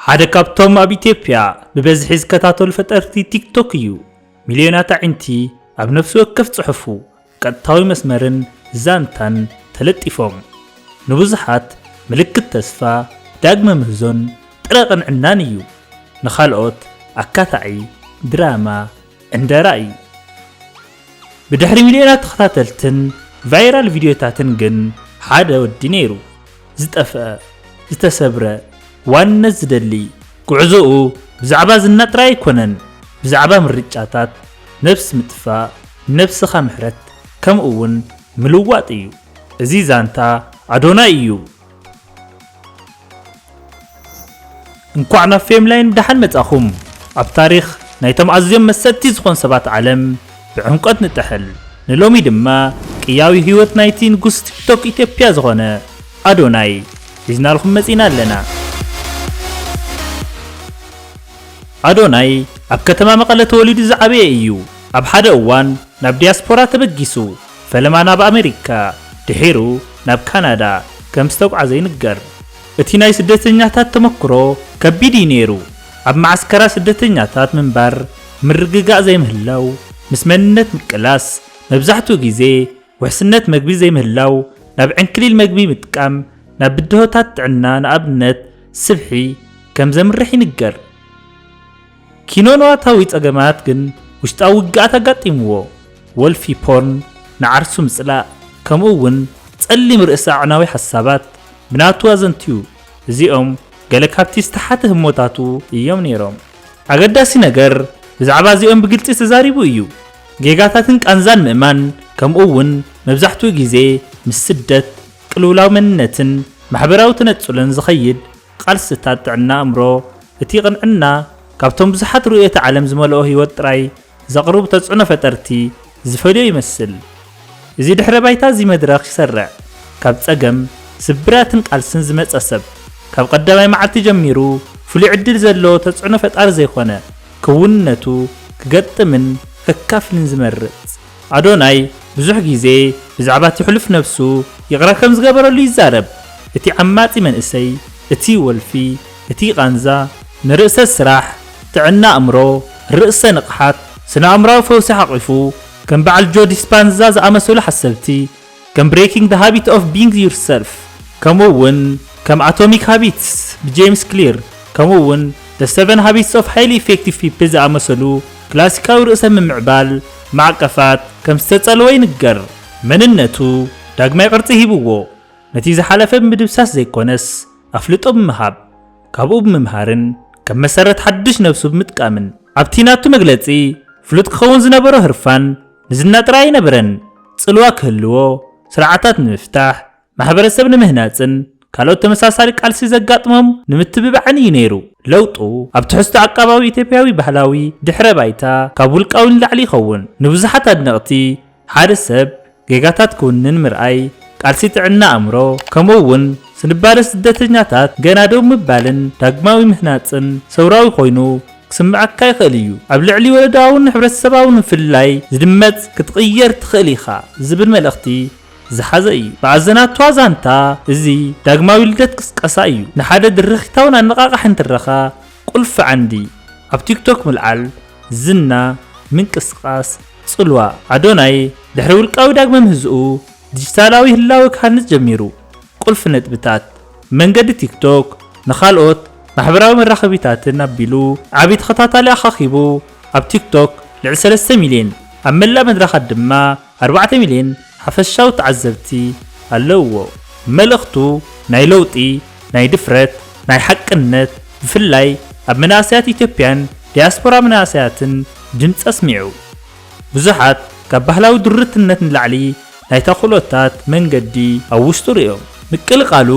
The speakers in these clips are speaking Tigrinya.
ሓደ ካብቶም ኣብ ኢትዮጵያ ብበዝሒ ዝከታተሉ ፈጠርቲ ቲክቶክ እዩ። ሚልዮናት ኣዒንቲ ኣብ ነፍሲ ወከፍ ጽሑፉ ቀጥታዊ መስመርን ዛንታን ተለጢፎም። ንብዙሓት ምልክት ተስፋ፣ ዳግመ ምህዞን ጥረ ቅንዕናን እዩ። ንኻልኦት ኣካታዒ ድራማ ዕንደራ እዩ። ብድሕሪ ሚልዮናት ተኸታተልትን ቫይራል ቪድዮታትን ግን ሓደ ወዲ ነይሩ። ዝጠፍአ፣ ዝተሰብረ፣ ዋንነት ዝደሊ። ጉዕዞኡ ብዛዕባ ዝና ጥራይ ኣይኮነን፣ ብዛዕባ ምርጫታት፣ ነብስ ምጥፋእ፣ ነብስኻ ምሕረት፣ ከምኡ እውን ምልዋጥ እዩ። እዚ ዛንታ ኣዶናይ እዩ። እንኳዕ ናብ ፌም ላይን ብደሓን መጻኹም። ኣብ ታሪኽ ናይቶም ኣዝዮም መሰጥቲ ዝኾኑ ሰባት ዓለም ብዕምቆት ንጥሕል። ንሎሚ ድማ ቅያዊ ህይወት ናይቲ ንጉስ ቲክቶክ ኢትዮጵያ ዝኾነ ኣዶናይ ሒዝናልኩም መጺና ኣለና። ኣዶናይ ኣብ ከተማ መቐለ ተወሊዱ ዝዓበየ እዩ። ኣብ ሓደ እዋን ናብ ዲያስፖራ ተበጊሱ፣ ፈለማ ናብ ኣሜሪካ፣ ድሒሩ ናብ ካናዳ ከም ዝተጓዕዘ ይንገር። እቲ ናይ ስደተኛታት ተመክሮ ከቢድ እዩ ነይሩ። ኣብ መዓስከራት ስደተኛታት ምንባር፣ ምርግጋእ ዘይምህላው፣ ምስ መንነት ምቅላስ፣ መብዛሕትኡ ግዜ ውሕስነት መግቢ ዘይምህላው፣ ናብ ዕንክሊል መግቢ ምጥቃም፣ ናብ ብድሆታት ጥዕና፣ ንኣብነት ስብሒ፣ ከም ዘምርሕ ይንገር። ኪኖ-ንዋታዊ ጸገማት ግን ውሽጣዊ ውግኣት ኣጋጢምዎ። ወልፊ ፖርን፣ ንዓርሱ ምጽላእ፣ ከምኡ እውን ጸሊም ርእሰ ኣዕናዊ ሓሳባት ብናቱ ኣዘንትዩ። እዚኦም ገለ ካብቲ ዝተሓተ ህሞታቱ እዮም ነይሮም። ኣገዳሲ ነገር፣ ብዛዕባ እዚኦም ብግልጺ ተዛሪቡ እዩ። ጌጋታትን ቃንዛን ምእማን፣ ከምኡ እውን መብዛሕትኡ ግዜ ምስ ስደት፣ ቅልውላው መንነትን ማሕበራዊ ተነጽሎን ዝኸይድ ቃልስታት ጥዕና ኣእምሮ፣ እቲ ቅንዕና ካብቶም ብዙሓት ርእዮተ ዓለም ዝመልኦ ህይወት ጥራይ ዘቕርቡ ተጽዕኖ ፈጠርቲ ዝፈልዮ ይመስል። እዚ ድሕረ ባይታ እዚ መድረኽ ይሰርዕ፣ ካብ ጸገም፣ ስብራትን ቃልስን ዝመጸ ሰብ፣ ካብ ቀዳማይ መዓልቲ ጀሚሩ ፍሉይ ዕድል ዘለዎ ተጽዕኖ ፈጣሪ ዘይኮነ፣ ክውንነቱ ክገጥምን ከካፍልን ዝመርጽ። ኣዶናይ ብዙሕ ግዜ ብዛዕባ እቲ ሕሉፍ ነብሱ ይቕረ ከም ዝገበረሉ ይዛረብ። እቲ ዓማጺ መንእሰይ፣ እቲ ወልፊ፣ እቲ ቃንዛ፣ ንርእሰ ስራሕ፣ ጥዕና ኣእምሮ፣ ርእሰ ንቕሓት፣ ስነ ኣእምራዊ ፈውሲ ሓቒፉ፣ ከም በዓል ጆ ዲስፓንዛ ዝኣመሰሉ ሓሰብቲ፣ ከም ብሬኪንግ ዘ ሃቢት ኦፍ ቢንግ ዩርሰልፍ፣ ከምኡ እውን ከም ኣቶሚክ ሃቢትስ ብጄምስ ክሊር፣ ከምኡ እውን ዘ ሰቨን ሃቢትስ ኦፍ ሃይሊ ኢፌክቲቭ ፒፕል ዝኣመሰሉ ክላሲካዊ ርእሰ ምምዕባል ማዕቀፋት ከም ዝተጸልወ ይንገር። መንነቱ ዳግማይ ቅርጺ ሂብዎ፣ ነቲ ዝሓለፈ ብምድምሳስ ዘይኮነስ፣ ኣፍልጦ ብምሃብ፣ ካብኡ ብምምሃርን ከም መሰረት ሓድሽ ነብሱ ብምጥቃምን። ኣብቲ ናቱ መግለጺ፣ ፍሉጥ ክኸውን ዝነበሮ ህርፋን ንዝና ጥራይ ኣይነበረን። ጽልዋ ክህልዎ፣ ስርዓታት ንምፍታሕ፣ ማሕበረሰብ ንምህናጽን ካልኦት ተመሳሳሊ ቃልሲ ዘጋጥሞም ንምትብባዕን እዩ ነይሩ። ለውጡ ኣብ ትሕዝቶ ዓቃባዊ ኢትዮጵያዊ ባህላዊ ድሕረ ባይታ ካብ ውልቃዊ ንላዕሊ ይኸውን። ንብዙሓት ኣድነቕቲ፣ ሓደ ሰብ ጌጋታት ክውንን ምርኣይ፣ ቃልሲ ጥዕና ኣእምሮ፣ ከምኡ እውን ስንባደ ስደተኛታት ገና ደው ምባልን ዳግማዊ ምህናጽን ሰውራዊ ኮይኑ ክስምዓካ ይኽእል እዩ። ኣብ ልዕሊ ወለዶኣውን ሕብረተሰባውን ምፍልላይ ዝድመጽ ክትቕየር ትኽእል ኢኻ ዝብል መልእኽቲ ዝሓዘ እዩ። ብኣዘናትዋ ዛንታ፣ እዚ ዳግማዊ ልደት ቅስቀሳ እዩ። ንሓደ ድርኺታውን ኣነቓቓሕን ትረኻ ቁልፊ ዓንዲ። ኣብ ቲክቶክ ምልዓል፣ ዝና፣ ምንቅስቓስ፣ ጽልዋ። ኣዶናይ ድሕሪ ውልቃዊ ዳግመ ምህዝኡ፣ ዲጂታላዊ ህላወ ክሃንጽ ጀሚሩ። ቁልፊ ነጥብታት። መንገዲ ቲክቶክ ንኻልኦት ማሕበራዊ መራኸቢታትን ኣቢሉ ዓቢ ተኸታታሊ ኣኻኺቡ። ኣብ ቲክቶክ ልዕሊ ሰለስተ ሚልዮን፣ ኣብ መላእ መድረኻት ድማ ኣርባዕተ ሚልዮን ሓፈሻዊ ተዓዘብቲ ኣለውዎ። መልእኽቱ ናይ ለውጢ፣ ናይ ድፍረት፣ ናይ ሓቅነት፣ ብፍላይ ኣብ መናእሰያት ኢትዮጵያን ዲያስፖራ መናእሰያትን ድምጺ ኣስሚዑ። ብዙሓት ካብ ባህላዊ ድርትነት ንላዕሊ ናይ ተኽእሎታት መንገዲ ኣብ ውሽጡ ርእዮም። ምቅልቃሉ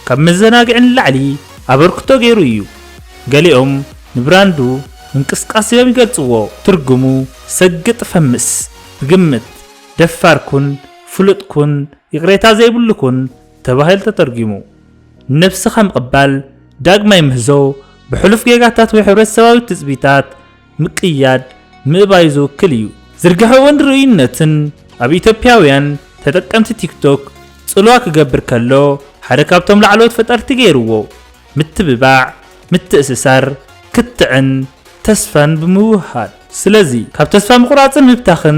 ካብ መዘናግዒ ንላዕሊ ኣበርክቶ ገይሩ እዩ። ገሊኦም ንብራንዱ ምንቅስቃስ እዮም ይገልጽዎ። ትርጉሙ፣ ሰግጥ ፈምስ፣ ብግምት፣ ደፋር ኩን፣ ፍሉጥ ኩን፣ ይቕሬታ ዘይብሉ ኩን ተባሂሉ ተተርጒሙ። ነብስኻ ምቕባል፣ ዳግማይ ምህዞ፣ ብሕሉፍ ጌጋታት ወይ ሕብረተሰባዊ ትጽቢታት ምቅያድ፣ ምእባዩ ዝውክል እዩ። ዝርግሐኡን ርኡይነትን ኣብ ኢትዮጵያውያን ተጠቀምቲ ቲክቶክ ጽልዋ ክገብር ከሎ፣ ሓደ ካብቶም ላዕለዎት ፈጠርቲ ገይርዎ። ምትብባዕ፣ ምትእስሳር፣ ክትዕን ተስፋን ብምውህሃድ። ስለዚ፣ ካብ ተስፋ ምቑራጽን ምብታኽን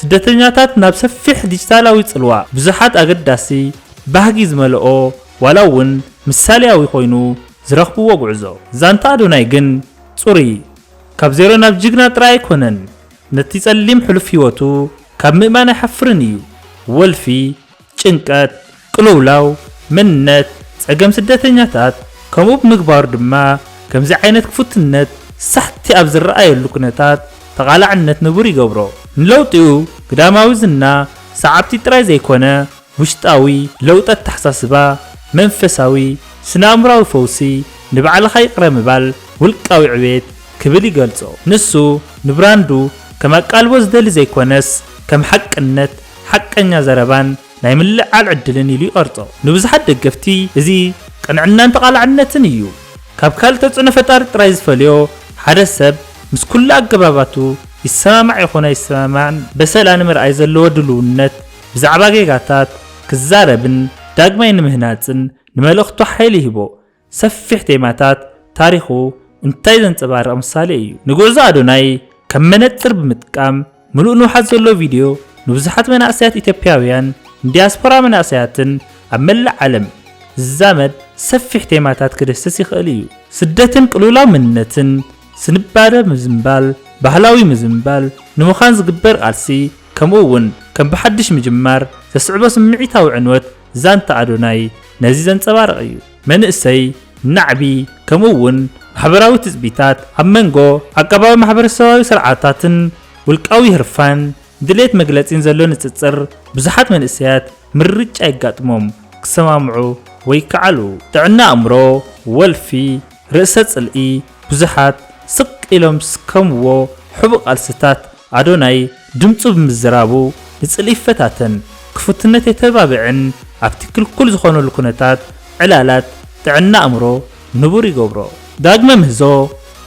ስደተኛታት ናብ ሰፊሕ ዲጂታላዊ ጽልዋ ብዙሓት ኣገዳሲ ባህጊ ዝመልኦ ዋላ እውን ምሳሌያዊ ኮይኑ ዝረኽብዎ ጉዕዞ። ዛንታ ኣዶናይ ግን ጽሩይ ካብ ዜሮ ናብ ጅግና ጥራይ ኣይኮነን። ነቲ ጸሊም ሕሉፍ ህይወቱ ካብ ምእማን ኣይሓፍርን እዩ። ወልፊ፣ ጭንቀት፣ ቅልውላው፣ መንነት፣ ጸገም ስደተኛታት፣ ከምኡ ብምግባሩ ድማ ከምዚ ዓይነት ክፉትነት ሳሕቲ ኣብ ዝረኣየሉ ኩነታት ተቓላዕነት ንቡር ይገብሮ። ንለውጢኡ ግዳማዊ ዝና ሰዓብቲ ጥራይ ዘይኮነ፣ ውሽጣዊ ለውጢ ኣተሓሳስባ፣ መንፈሳዊ፣ ስነ-ኣእምሮኣዊ ፈውሲ፣ ንባዕልኻ ይቕረ ምባል፣ ውልቃዊ ዕቤት ክብል ይገልጾ። ንሱ ንብራንዱ ከም ኣቃልቦ ዝደሊ ዘይኮነስ፣ ከም ሓቅነት፣ ሓቀኛ ዘረባን ናይ ምልዕዓል ዕድልን ኢሉ ይቐርጾ። ንብዙሓት ደገፍቲ እዚ ቅንዕናን ተቓላዕነትን እዩ። ካብ ካልእ ተጽዕኖ ፈጣሪ ጥራይ ዝፈልዮ ሓደ ሰብ ምስ ኩሉ ኣገባባቱ ይሰማማዕ ይኹን ኣይሰማማዕን በሰላ ንምርኣይ ዘለዎ ድልውነት ብዛዕባ ጌጋታት ክዛረብን ዳግማይ ንምህናጽን ንመልእኽቱ ሓይሊ ይህቦ። ሰፊሕ ቴማታት ታሪኹ እንታይ ዘንጸባርቕ ምሳሌ እዩ። ንጉዕዞ ኣዶናይ ከም መነጽር ብምጥቃም ምሉእ ንውሓት ዘሎ ቪድዮ ንብዙሓት መናእሰያት ኢትዮጵያውያን ንዲያስፖራ መናእሰያትን ኣብ መላእ ዓለም ዝዛመድ ሰፊሕ ቴማታት ክድህስስ ይኽእል እዩ። ስደትን ቅልውላው መንነትን፣ ስንባደ ምዝንባል፣ ባህላዊ ምዝንባል ንምዃን ዝግበር ቃልሲ፣ ከምኡ እውን ከም ብሓድሽ ምጅማር ዘስዕቦ ስምዒታዊ ዕንወት ዛንታ ኣዶናይ ነዚ ዘንጸባርቕ እዩ። መንእሰይ፣ ናዕቢ፣ ከምኡ እውን ማሕበራዊ ትጽቢታት ኣብ መንጎ ዓቃባዊ ማሕበረሰባዊ ስርዓታትን ውልቃዊ ህርፋን ድሌት መግለጺን ዘሎ ንጽጽር ብዙሓት መንእሰያት ምርጫ የጋጥሞም ክሰማምዑ ወይ ይከዓሉ። ጥዕና ኣእምሮ፣ ወልፊ፣ ርእሰ ጽልኢ፣ ብዙሓት ስቕ ኢሎም ዝስከምዎ ሕቡእ ቃልስታት ኣዶናይ ድምጹ ብምዝራቡ ንጽልኢ ይፈታተን፣ ክፉትነት የተባብዕን ኣብቲ ክልኩል ዝኾነሉ ኩነታት ዕላላት ጥዕና ኣእምሮ ንቡር ይገብሮ። ዳግመ ምህዞ፣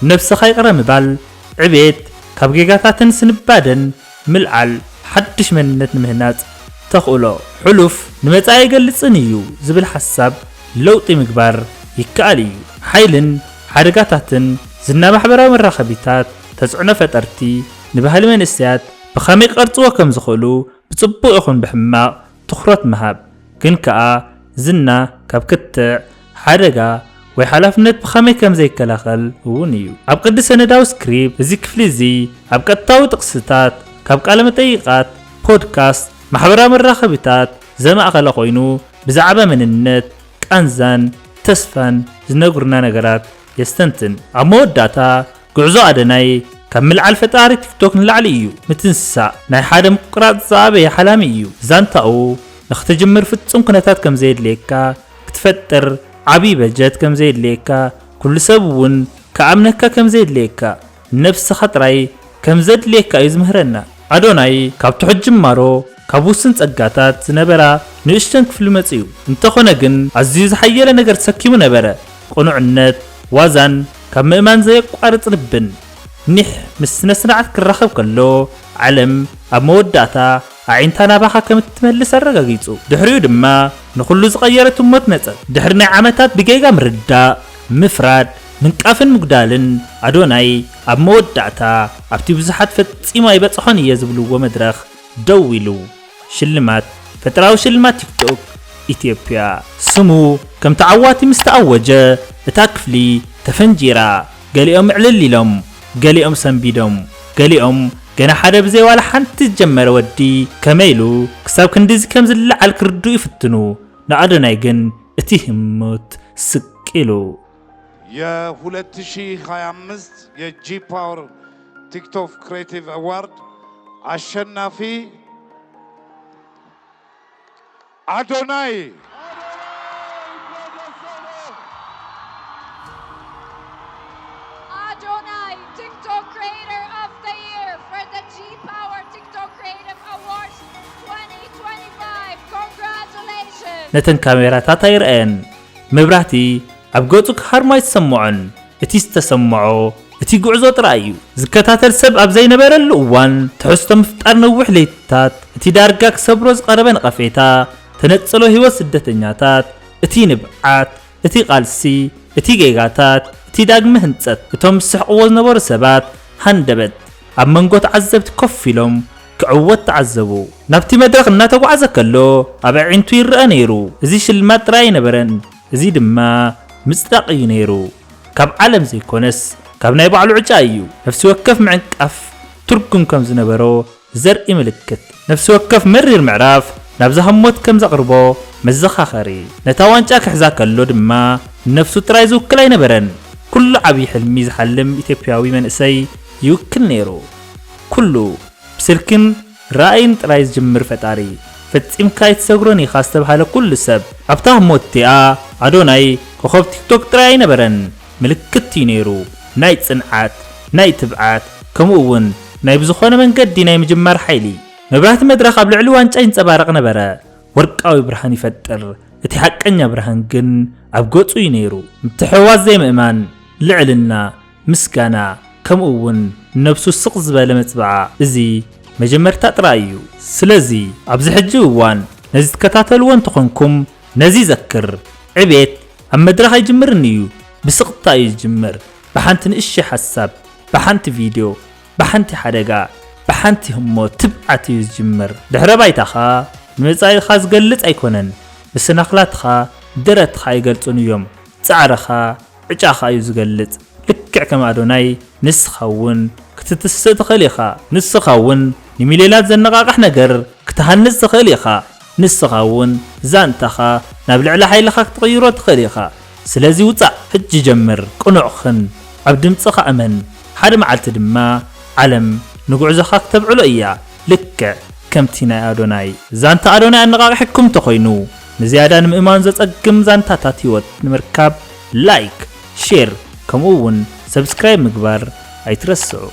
ነብስኻ ይቕረ ምባል፣ ዕቤት፣ ካብ ጌጋታትን ስንባደን ምልዓል፣ ሓድሽ መንነት ንምህናጽ ተኽእሎ። ሕሉፍ ንመጻኢ ኣይገልጽን እዩ ዝብል ሓሳብ ለውጢ ምግባር ይከኣል እዩ። ሓይልን ሓደጋታትን ዝና ማሕበራዊ መራኸቢታት፣ ተጽዕኖ ፈጠርቲ ንባህሊ መንእሰያት ብኸመይ ክቐርጽዎ ከም ዝኽእሉ ብጽቡቕ ይኹን ብሕማቕ ትኹረት ምሃብ። ግን ከኣ ዝና ካብ ክትዕ፣ ሓደጋ ወይ ሓላፍነት ብኸመይ ከም ዘይከላኸል እውን እዩ። ኣብ ቅዲ ሰነዳዊ ስክሪፕት እዚ ክፍሊ እዚ ኣብ ቀጥታዊ ጥቕስታት ካብ ቃለ መጠይቓት፣ ፖድካስት፣ ማሕበራዊ መራኸቢታት ዘማእኸለ ኮይኑ ብዛዕባ መንነት፣ ቃንዛን ተስፋን ዝነግሩና ነገራት የስተንትን። ኣብ መወዳእታ፣ ጉዕዞ ኣደናይ ካብ ምልዓል ፈጣሪ ቲክቶክ ንላዕሊ እዩ። ምትንሳእ ናይ ሓደ ምቁራጽ ዝኣበየ ሓላሚ እዩ። ዛንታኡ ንኽትጅምር ፍጹም ኩነታት ከም ዘየድልየካ፣ ክትፈጥር ዓቢ በጀት ከም ዘየድልየካ፣ ኩሉ ሰብ እውን ክኣምነካ ከም ዘየድልየካ፣ ነብስኻ ጥራይ ከም ዘድልየካ እዩ ዝምህረና። ኣዶናይ ካብ ትሑት ጅማሮ፣ ካብ ውሱን ጸጋታት ዝነበራ ንእሽተን ክፍሊ መጺኡ። እንተኾነ ግን ኣዝዩ ዝሓየለ ነገር ተሰኪሙ ነበረ። ቅኑዕነት፣ ዋዛን ካብ ምእማን ዘየቋርጽ ልብን። ኒሕ ምስ ስነ ስርዓት ክራኸብ ከሎ፣ ዓለም ኣብ መወዳእታ ኣዒንታ ናባኻ ከም እትመልስ ኣረጋጊጹ። ድሕሪኡ ድማ ንኹሉ ዝቐየረ ትሞት መጸ። ድሕሪ ናይ ዓመታት ብጌጋ ምርዳእ፣ ምፍራድ፣ ምንቃፍን ምጉዳልን፣ ኣዶናይ ኣብ መወዳእታ ኣብቲ ብዙሓት ፈጺሙ ኣይበጽሖን እየ ዝብልዎ መድረኽ ደው ኢሉ። ሽልማት፣ ፈጠራዊ ሽልማት ቲክቶክ ኢትዮጵያ። ስሙ ከም ተዓዋቲ ምስ ተኣወጀ፣ እታ ክፍሊ ተፈንጂራ። ገሊኦም ዕልል ኢሎም፣ ገሊኦም ሰንቢዶም፣ ገሊኦም ገና ሓደ ብዘይ ዋላ ሓንቲ ዝጀመረ ወዲ ከመይ ኢሉ ክሳብ ክንድዚ ከም ዝለዓል ክርድኡ ይፍትኑ። ንኣዶናይ ግን እቲ ህሞት ስቅ ኢሉ። የ2025 የጂ ፓወር ቲክቶክ ክሬቲቭ አዋርድ አሸናፊ አዶናይ። Adonai, TikTok Creator of the Year for the G Power TikTok Creative Awards twenty twenty-five. Congratulations! ነተን ካሜራታት ኣይረኣየን። መብራህቲ ኣብ ገጹ ክሃርሞ ኣይተሰምዖን። እቲ ዝተሰምዖ እቲ ጉዕዞ ጥራይ እዩ። ዝከታተል ሰብ ኣብ ዘይነበረሉ እዋን፣ ትሕዝቶ ምፍጣር ነዊሕ ለይትታት፣ እቲ ዳርጋ ክሰብሮ ዝቐረበ ነቐፌታ፣ ተነጽሎ ህይወት ስደተኛታት፣ እቲ ንብዓት፣ እቲ ቃልሲ፣ እቲ ጌጋታት፣ እቲ ዳግመ ህንጸት፣ እቶም ዝስሕቕዎ ዝነበሩ ሰባት ሃንደበት ኣብ መንጎ ተዓዘብቲ ኮፍ ኢሎም ክዕወት ተዓዘቡ። ናብቲ መድረኽ እናተጓዕዘ ከሎ ኣብ ኣዒንቱ ይረኣ ነይሩ። እዚ ሽልማት ጥራይ ኣይነበረን፣ እዚ ድማ ምጽዳቕ እዩ ነይሩ። ካብ ዓለም ዘይኮነስ ካብ ናይ ባዕሉ ዕጫ እዩ። ነፍሲ ወከፍ ምዕንቃፍ ትርጉም ከም ዝነበሮ ዘርኢ ምልክት። ነፍሲ ወከፍ መሪር ምዕራፍ ናብዛ ህሞት ከም ዘቕርቦ መዘኻኸሪ። ነታ ዋንጫ ክሕዛ ከሎ ድማ ንነፍሱ ጥራይ ዝውክል ኣይነበረን። ኩሉ ዓብዪ ሕልሚ ዝሓልም ኢትዮጵያዊ መንእሰይ ይውክል ነይሩ። ኩሉ ብስልክን ራእይን ጥራይ ዝጅምር ፈጣሪ። ፈጺምካ ኣይትሰግሮን ኢኻ ዝተባህለ ኩሉ ሰብ። ኣብታ ህሞት እቲኣ ኣዶናይ ኮኸብ ቲክቶክ ጥራይ ኣይነበረን። ምልክት እዩ ነይሩ። ናይ ጽንዓት፣ ናይ ትብዓት፣ ከምኡ እውን ናይ ብዝኾነ መንገዲ ናይ ምጅማር ሓይሊ። መብራህቲ መድረኽ ኣብ ልዕሊ ዋንጫ ይንጸባረቕ ነበረ። ወርቃዊ ብርሃን ይፈጥር። እቲ ሓቀኛ ብርሃን ግን ኣብ ገጹ እዩ ነይሩ። ምትሕውዋስ ዘይምእማን፣ ልዕልና፣ ምስጋና፣ ከምኡ እውን ንነብሱ ስቕ ዝበለ መጽብዓ። እዚ መጀመርታ ጥራይ እዩ። ስለዚ ኣብዚ ሕጂ እዋን ነዚ ትከታተልዎ እንተኾንኩም ነዚ ዘክር። ዕቤት ኣብ መድረኽ ኣይጅምርን እዩ፣ ብስቕታ እዩ ዝጅምር። ብሓንቲ ንእሽተይ ሓሳብ፣ ብሓንቲ ቪድዮ፣ ብሓንቲ ሓደጋ፣ ብሓንቲ ህሞት ትብዓት እዩ ዝጅምር። ድሕረ ባይታኻ ንመጻኢኻ ዝገልጽ ኣይኮነን። መሰናኽላትኻ ደረትኻ ኣይገልጹን እዮም። ጻዕርኻ፣ ዕጫኻ እዩ ዝገልጽ። ልክዕ ከም ኣዶናይ ንስኻ እውን ክትትስእ ትኽእል ኢኻ። ንስኻ እውን ንሚልዮናት ዘነቓቕሕ ነገር ክትሃንጽ ትኽእል ኢኻ። ንስኻ እውን ዛንታኻ ናብ ልዕሊ ሓይልኻ ክትቕይሮ ትኽእል ኢኻ። ስለዚ ውጻእ፣ ሕጂ ጀምር፣ ቅኑዕ ኹን፣ ኣብ ድምጽኻ እመን። ሓደ መዓልቲ ድማ ዓለም ንጉዕዞኻ ክተብዕሎ እያ፣ ልክዕ ከምቲ ናይ ኣዶናይ። ዛንታ ኣዶናይ ኣነቓቒሕኩም እንተኾይኑ፣ ንዝያዳ ንምእማኑ ዘጸግም ዛንታታት ህይወት ንምርካብ ላይክ፣ ሼር፣ ከምኡ እውን ሰብስክራይብ ምግባር ኣይትረስዑ።